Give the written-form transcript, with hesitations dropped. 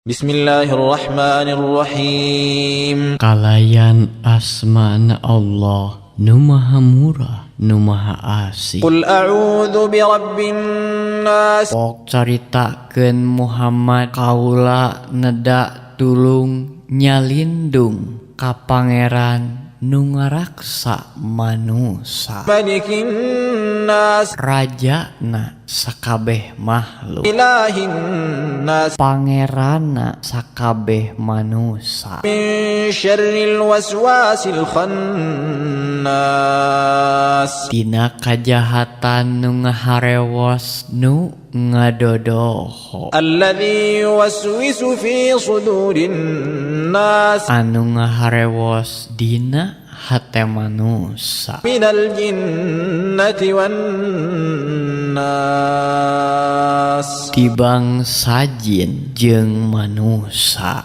Bismillahirrahmanirrahim. Kalayan asmana Allah nu maha murah, nu maha asih. Qul a'udzu birabbin nas. Pok caritakeun Muhammad, kaula neda tulung nyalindung ka Pangeran nu ngaraksa manusa. Malikin nas. Rajana sakabeh makhluk. Ilahin nas. Pangeranna sakabeh manusa. Min syarril waswasil khannas. Tina kajahatan nu ngaharewos, nu ngadodoho. Alladzi yuwaswisu fi sudurin nas. Anu ngaharewos dina hate manusa. Minal jinnati wan nas. Ti bangsa jin jeung manusa.